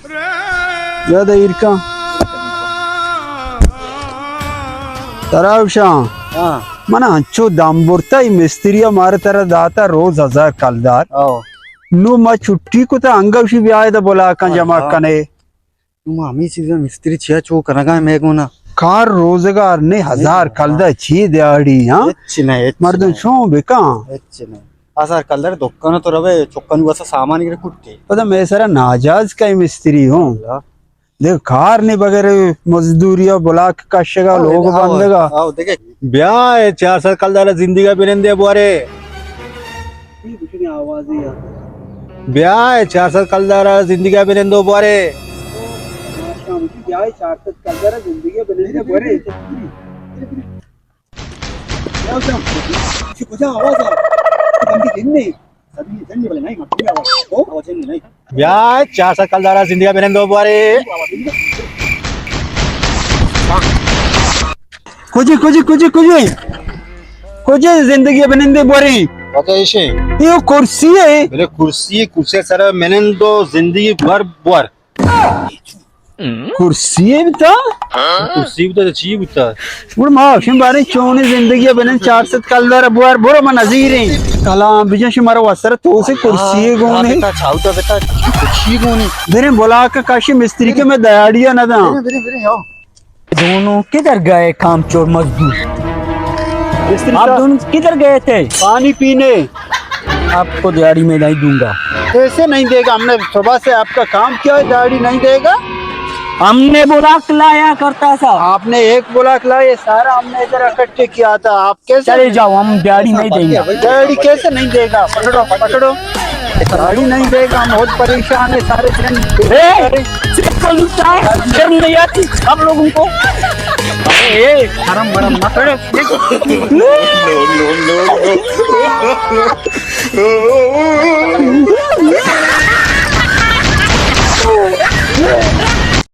یاد ایر کن۔ تراوشاں۔ ہاں۔ من انچو دم برتا، ای مستری مارا ترا داتا روز ہزار کلدار۔ او۔ نو ما چھٹی کتا، انگا وشی بیائے دا بلاکاں ہاں، جمع ہاں۔ کنے۔ نو ما ہمیں چیزاں مستری چیا چو کنگا میں گونا۔ کار روزگار نے، ہزار ہاں۔ کلدار چی دیاڑی، ہاں؟ ہچ نہ، ہچ مردم نہ۔ چون بکاں؟ ہچ نہ۔ ہزار کلدار دکان تو روے، چکن واسا سامان گرے کٹے۔ پدا میں سرا ناجائز کئی مستری ہوں۔ اللہ۔ دیکھ، کار نے بغیر مزدوری و بلاک کشگا، او، لوگ او، بندگا۔ او، دیکھ۔ بیا اے چار سد کلدار زندگی بنندے بوارے۔ بیا اے چار سد کلدار زندگی بنندو بوارے۔ بیا اے چار سد کلدار زندگی بنندے بوارے۔ کجا آواز ہے؟ بندی دن نہیں۔ بیا چار سد کلدارا زندگی بنندو بوارے۔ کجے، کجے، کجے، کجے؟ کجے زندگی بنندے بوارے؟ پتہ ایشے۔ یہ کرسی ہے۔ بلے کرسی، کرسی سر منندو زندگی بر بوار۔ کرسی بوتا؟ کرسی بوتا تو چی بوتا؟ گڑا ما اشن بارے چونیں زندگی بنن، چار سد کلدار بوار، برو من نظیریں۔ کلام بجن شی مارا وسر تو سے کرسی گونے۔ بتا، چاوتا بتا، چی گونے؟ بریں بلاک کاشی مستری کے میں دیاڑیا نہ داں۔ بریں، بریں، بریں، آؤ۔ دونوں کدھر گئے کام چور مزدور؟ مستری آپ صاحب۔ دونوں کدھر گئے تھے؟ پانی پینے۔ آپ کو دیہاڑی میں نہیں دوں گا۔ کیسے نہیں دے گا؟ ہم نے صبح سے آپ کا کام کیا ہے، دیہاڑی نہیں دے گا؟ ہم نے بلاک لایا کرتا تھا۔ آپ نے ایک بلاک لایا، یہ سارا ہم نے ادھر اکٹھے کیا تھا۔ آپ کیسے چلے جاؤ، ہم دیہاڑی نہیں دیں گے۔ دیہاڑی کیسے نہیں دے گا؟ پکڑو، پکڑو۔ دیہاڑی نہیں دے گا، ہم بہت پریشان ہے سارے دن۔ اے، چکر لٹتا ہے، شرم نہیں آتی آپ لوگوں کو؟ اے، اے، شرم ورم مت کرو۔